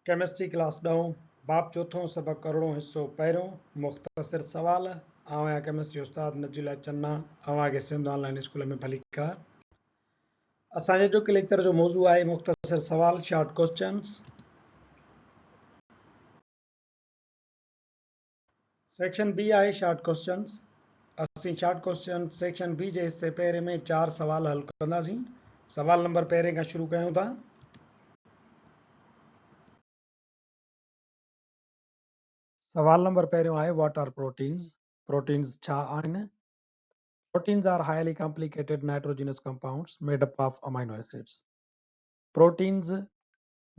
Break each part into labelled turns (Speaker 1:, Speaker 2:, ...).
Speaker 1: Chemistry class ڏهون، باب چوٿون، سبق ارڙهون، حصو پهريون، مختصر سوال، آئون آهيان ڪيمسٽري استاد نجي الله چنا، اوهان کي سنڌ آن لائين اسڪول ۾ ڀليڪار. اسان جي اڄوڪي ليڪچر جو موضوع آهي مختصر سوال، شارٽ ڪوسچنز. سيڪشن بي آهي شارٽ ڪوسچنز. اسين شارٽ ڪوسچنز سيڪشن بي جي حصي پهرين ۾ چار سوال حل ڪنداسين. سوال نمبر پهرين کان شروع ڪيون ٿا. سوال نمبر پهريون آهي what are proteins? Proteins ڇا آهن؟ Proteins are highly complicated nitrogenous compounds made up of amino acids. Proteins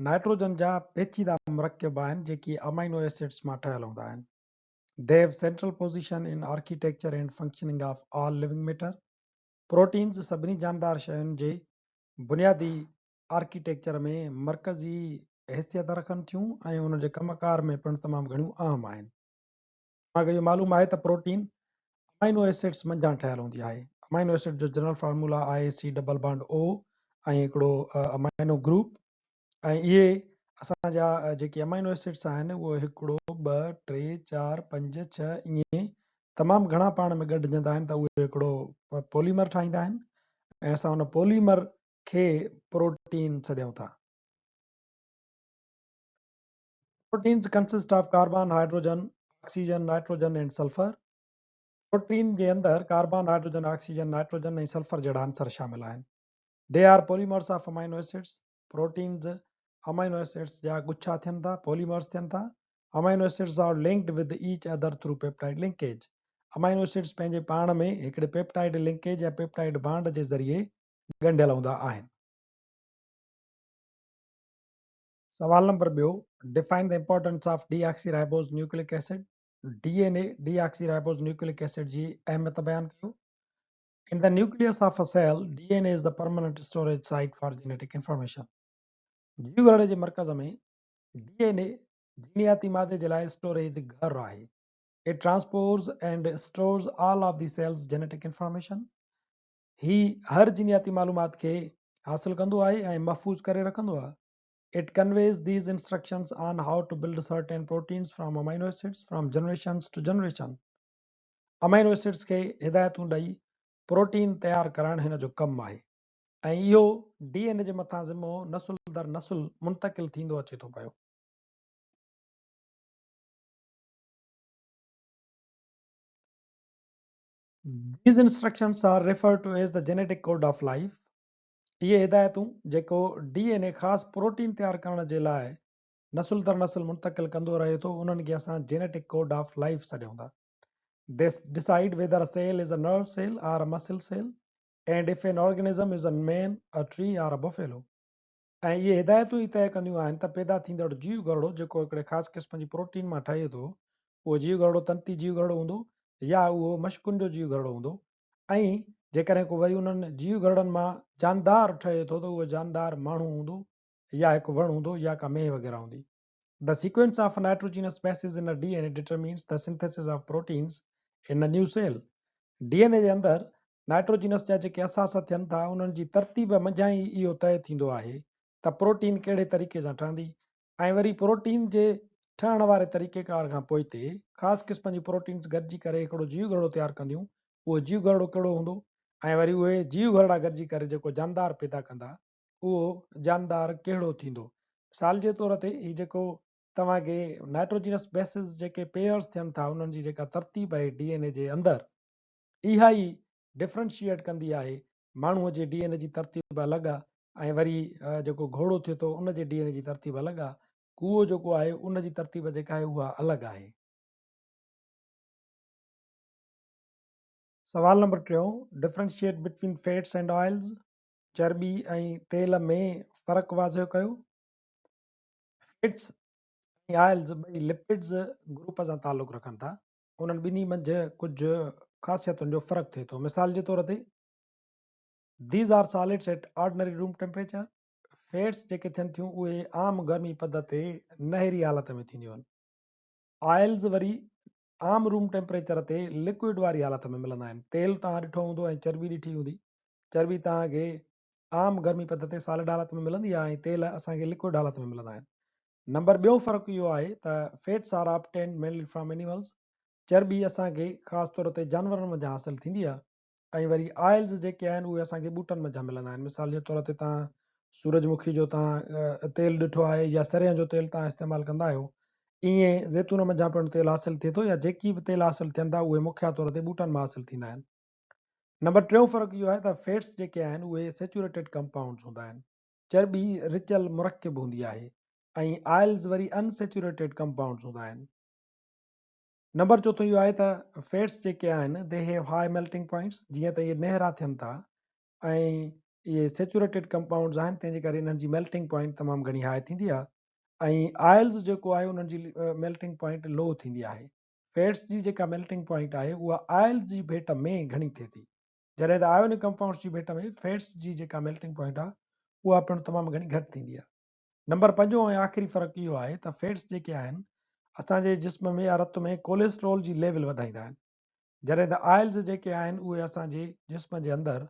Speaker 1: nitrogen جا پيچيده مرڪب آهن جيڪي امائنو ايسڊز مان ٺهيل هوندا آهن. They have central position in architecture and functioning of all living matter. Proteins سڀني جاندار شين جي بنيادي آرڪيٽيڪچر ۾ مرڪزي حيثيت رکن ٿيون ۽ انهن جي ڪم ڪار ۾ پڻ تمام گهڻيون اهم آهن. اوهان کي اهو معلوم آهي ته پروٽين امائنو ايسڊز منجهان ٺهيل هوندي آهي. امائنو ايسڊ جو جنرل فارمولا آهي سي ڊبل بانڊ او ۽ هڪڙو امائنو گروپ ۽ اهي اسان جا جيڪي امائنو ايسڊس آهن اهي هڪڙو، ٻه، ٽي، چار، پنج، ڇهه ائين تمام گهڻا پاڻ ۾ ڳنڍجندا آهن ته اهي هڪڙو پوليمر ٺاهيندا آهن ۽ اسان ان پوليمر کي پروٽين سڏيون ٿا. Proteins consist of carbon, hydrogen, oxygen, nitrogen and sulphur. Protein جي اندر carbon, hydrogen, oxygen, nitrogen ۽ sulphur جهڙا عنصر شامل آهن. They are polymers of amino acids. Proteins amino acids جا ڳڇا ٿين ٿا، پوليمرز ٿين ٿا. Amino acids are linked with each other through peptide linkage. Amino acids پنهنجي پاڻ ۾ هڪڙي پيپٽائيڊ لنڪيج يا پيپٽائيڊ بانڊ جي ذريعي ڳنڍيل هوندا آهن. سوال نمبر ٻيو، Define the importance of deoxyribose nucleic acid, D N A, deoxyribose nucleic acid جي اهميت بيان ڪيو. In the nucleus of a cell, DNA is the permanent storage site for genetic information. جيوگهرڙي جي مرڪز ۾ ڊي اين اي جينياتي مادي جي لاء اسٽوريج گهر آهي. It transports and stores all of the cell's genetic information. هي هر جينياتي معلومات کي حاصل ڪندو آهي ۽ محفوظ ڪري رکندو آهي. It conveys these instructions on how to build certain proteins from amino acids from generations to generation. Amino acids کي هدايتون ڏئي پروٽين تيار ڪرڻ هن جو ڪم آهي ۽ اهو ڊي اين اي جي مٿان ذمو نسل در نسل منتقل ٿيندو اچي ٿو پيو. These instructions are referred to as the genetic code of life. اهي هدايتون جيڪو ڊي اين اي خاص پروٽين تيار ڪرڻ جي لاء نسل در نسل منتقل ڪندو رهي ٿو انهن کي اسان جينيٽڪ ڪوڊ آف لائيف سڏيون ٿا. They decide whether a cell is a nerve cell or a muscle cell and if an organism is a man, a tree or a buffalo. ۽ اهي هدايتون ئي طئي ڪنديون آهن ته پيدا ٿيندڙ جيو گهرڙو جيڪو هڪڙي خاص قسم جي پروٽين مان ٺهي ٿو اهو جيو گهرڙو تنتي جيو گهرڙو هوندو يا اهو مشڪن جو جيو گهرڙو هوندو ۽ جيڪڏهن ڪو وري انهن جيو گهرڙن مان جاندار ٺهي ٿو ته اهو جاندار ماڻهو هوندو يا هڪ وڻ هوندو يا ڪا مينهن وغيره هوندي. The sequence of nitrogenous bases in a DNA determines the synthesis of proteins in a new cell. DNA جي اندر نائٽروجينس جا جيڪي اثاثا ٿين ٿا انهن جي ترتيب منجهان ئي اهو طئي ٿيندو آهي ته پروٽين ڪهڙي طريقي سان ٺهندي ۽ وري پروٽين جي ٺهڻ واري طريقيڪار کان پوئتي خاص قسم جون پروٽينز گڏجي ڪري هڪڙو جيوگهرڙو تيار ڪنديون اهو جيوگهرڙو ڪهڙو هوندو ۽ وري اهي جيوگهرڙا گڏجي ڪري جيڪو جاندار پيدا ڪندا اهو جاندار ڪهڙو ٿيندو؟ مثال جي طور تي هي جيڪو توهان کي نائٽروجينس بيسز جيڪي پيئرز ٿين ٿا انهن جي جيڪا ترتيب آهي ڊي اين اي جي اندر اها ئي ڊفرنشيئيٽ ڪندي آهي ماڻهوء جي ڊي اين اي جي ترتيب الڳ آهي ۽ وري جيڪو گهوڙو ٿئي ٿو ان جي ڊي اين اي جي ترتيب الڳ آهي ڪوئو جيڪو آهي ان جي ترتيب جيڪا آهي اها الڳ آهي. سوال نمبر ٽيون، Differentiate between fats and oils، چرٻي ۽ تيل ۾ فرق واضح ڪيو. فيٽس ۽ آئلز ٻئي لپڊز گروپ سان تعلق رکن ٿا. انهن ٻنهي منجهه ڪجهه خاصيتن جو فرق ٿئي ٿو. مثال جي طور تي These are solids at ordinary room temperature. Fats جيڪي ٿين ٿيون اهي عام گرمي پد تي نهري حالت ۾ ٿينديون آهن. آئلز وري عام روم ٽيمپريچر تي لڪوئڊ واري حالت ۾ ملندا آهن. تيل توهان ڏٺو هوندو ۽ چرٻي ڏٺي هوندي. چرٻي توهان کي عام گرمي پد تي سالڊ حالت ۾ ملندي آهي ۽ تيل اسان کي لڪوئڊ حالت ۾ ملندا آهن. نمبر ٻيون فرق اهو آهي ته fats are obtained mainly from animals چرٻي اسان کي خاص طور تي جانورن منجهان حاصل ٿيندي آهي ۽ وري آئلز جيڪي آهن اهي اسان کي ٻوٽن منجهان ملندا آهن مثال جي طور تي توهان سورج مکي جو توهان تيل ڏٺو آهي يا سريان جو تيل توهان استعمال ڪندا آهيو ائين زيتون منجهان پڻ تيل حاصل ٿئي ٿو يا جيڪي به تيل حاصل ٿين ٿا اهي مکيه طور تي ٻوٽن مان حاصل ٿيندا آهن. نمبر ٽيون فرق اهو آهي ته فيٽس جيڪي آهن اهي سيچوريٽيڊ ڪمپائونڊز هوندا آهن چرٻي رچيل مرڪب هوندي آهي ۽ آئلز وري ان سيچوريٽيڊ ڪمپائونڊز هوندا آهن. نمبر چوٿون اهو آهي ته فيٽس جيڪي آهن they have high melting points جيئن ته اهي نهرا ٿين ٿا ۽ اهي سيچوريٽيڊ ڪمپائونڊز آهن تنهن جي ڪري انهن جي ميلٽنگ پوائنٽ تمام گهڻي هاء ٿيندي آهي ۽ آئلز جيڪو آهي انهن جي ميلٽنگ پوائنٽ لو ٿيندي آهي. فيٽس جي جيڪا ميلٽنگ پوائنٽ آهي اها آئلز جي ڀيٽ ۾ گهڻي ٿئي ٿي. جڏهن ته آيونڪ ڪمپائونڊز جي ڀيٽ ۾ فيٽس جي جيڪا ميلٽنگ پوائنٽ آهي اها پڻ تمام گهڻي گهٽ ٿيندي آهي. نمبر پنجون ۽ آخري فرق اهو آهي ته فيٽس جيڪي آهن اسان جي جسم ۾ يا رت ۾ ڪوليسٽرول جي ليول وڌائيندا آهن جڏهن ته آئلز جيڪي آهن اهي اسان جي جسم جي اندر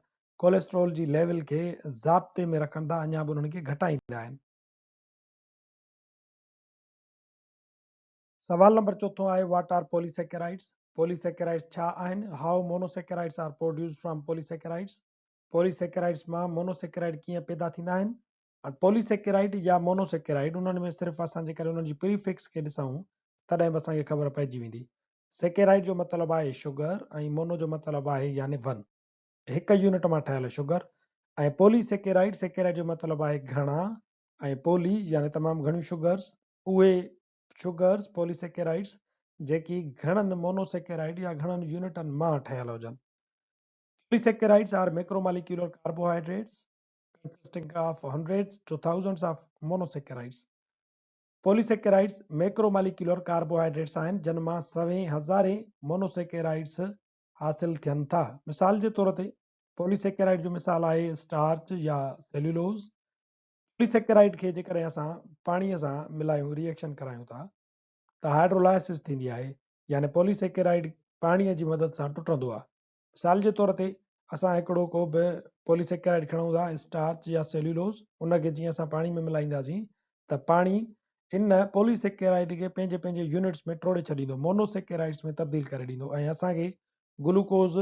Speaker 1: ڪوليسٽرول جي ليول کي ضابطي ۾ رکن ٿا اڃا به انهن کي گهٽائيندا آهن. سوال نمبر چوٿون آهي What are polysaccharides؟ Polysaccharides ڇا آهن؟ How monosaccharides are produced from polysaccharides؟ Polysaccharides مان مونوسيڪرائيڊ ڪيئن پيدا ٿيندا آهن؟ هاڻ پوليسيڪرائيڊ يا مونوسيڪرائيڊ انهن ۾ صرف اسان جيڪڏهن انهن جي پريفڪس کي ڏسون تڏهن به اسان کي خبر پئجي ويندي. سيڪرائيڊ جو مطلب آهي شگر ۽ مونو جو مطلب آهي يعني ون، هڪ يونٽ مان ٺهيل شگر ۽ پوليسيڪرائيڊ، سيڪرائيڊ جو مطلب آهي گهڻا ۽ پولي يعني تمام گهڻيون شگرز، اهي شگرز، پوليسيڪيرائيڊز، جيڪي گهڻن مونوسيڪيرائيڊ يا گهڻن يونٽن مان ٺهيل هجن. Polysaccharides are macromolecular carbohydrates consisting of hundreds to thousands of monosaccharides. Polysaccharides macromolecular carbohydrates آهن جن مان سوين هزارين مونوسيڪيرائيڊز حاصل ٿين ٿا. مثال جي طور تي پوليسيڪيرائيڊ جو مثال آهي اسٽارچ يا سيلولوز. پوليسيڪرائيڊ کي جيڪڏهن اسان پاڻي سان ملايون ري ايڪشن ڪرايون ٿا ته هائڊرولائسس ٿيندي آهي يعني پوليسيڪرائيڊ پاڻي جي مدد سان ٽٽندو آهي مثال جي طور تي اسان هڪڙو ڪو به پوليسيڪرائيڊ کڻون ٿا اسٽارچ يا سيلولوز ان کي جيئن اسان پاڻي ۾ ملائينداسين ته پاڻي ان پوليسيڪرائيڊ کي پنهنجي پنهنجي يونٽس ۾ ٽوڙي ڇڏيندو مونوسيڪرائيڊس ۾ تبديل ڪري ڏيندو ۽ اسان کي گلوڪوز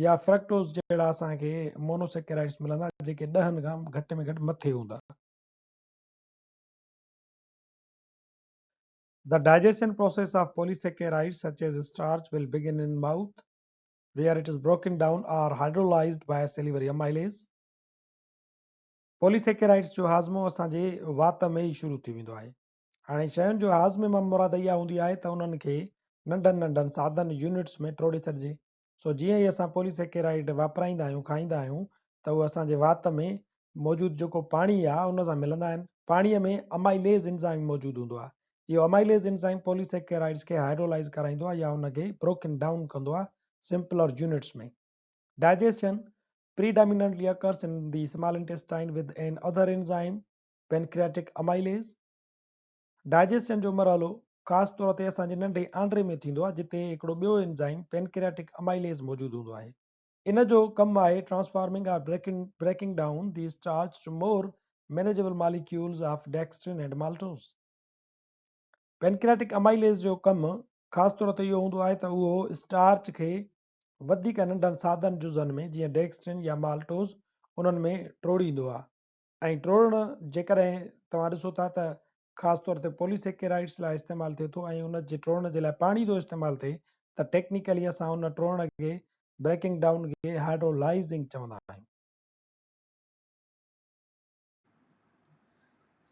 Speaker 1: يا فرڪٽوز جهڙا اسان کي مونوسيڪرائيڊس ملندا جيڪي ڏهن کان گهٽ ۾ گهٽ مٿي هوندا. The digestion process of polysaccharides such as starch will begin in mouth where it is broken down or hydrolyzed by salivary amylase. Polysaccharides جو هاضمو اسان جي وات ۾ ئي شروع ٿي ويندو آهي. هاڻي شين جو هاضمي مان مراد اها هوندي آهي ته انهن کي ننڍن ننڍن سادن يونٽس ۾ ٽوڙي ڇڏجي. سو جيئن ئي اسان پولي سيڪيرائيڊ واپرائيندا آهيون، کائيندا آهيون ته اهي اسان جي وات ۾ موجود جيڪو پاڻي آهي ان سان ملندا آهن. پاڻيء ۾ امائيليز انزائم موجود هوندو آهي. اهو امائيليز انزائم پولي سيڪيرائيڊز کي هائيڊرولائيز ڪرائيندو آهي يا ان کي بروڪن ڊائون ڪندو آهي simpler units ۾. Digestion predominantly occurs in the small intestine with an other enzyme, pancreatic amylase. Digestion جو مرحلو خاص طور تي اسان جي ننڍي آنڊري ۾ ٿيندو آهي جتي هڪڙو ٻيو انزائم پينڪرياٽڪ امائيليز موجود هوندو آهي. ان جو ڪم آهي transforming or breaking down the starch to more manageable molecules of dextrin and maltose. Pancreatic amylase جو ڪم خاص طور تي اهو هوندو آهي ته اهو اسٽارچ کي وڌيڪ ننڍن سادن جزن ۾ جيئن ڊيڪسٽرين يا مالٽوز انهن ۾ ٽوڙيندو آهي. ۽ ٽوڙڻ جيڪڏهن توهان ڏسو ٿا ته خاص طور تي پوليسيڪيرائيڊس لاء استعمال ٿئي ٿو ۽ ان جي ٽوڙڻ جي لاء پاڻي ٿو استعمال ٿئي ته ٽيڪنيڪلي اسان ان ٽوڙڻ کي بريڪنگ ڊائون کي هائڊرولائزنگ چوندا آهيون.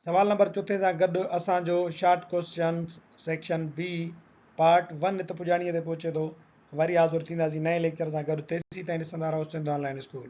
Speaker 1: سوال نمبر چوٿين سان گڏ اسان جو short questions section B part one هت پڄاڻيء تي پهچي ٿو. وري حاضر ٿينداسين نئين ليڪچر سان گڏ تيسين تائين ڏسندا رهو سنڌ آن لائين اسڪول.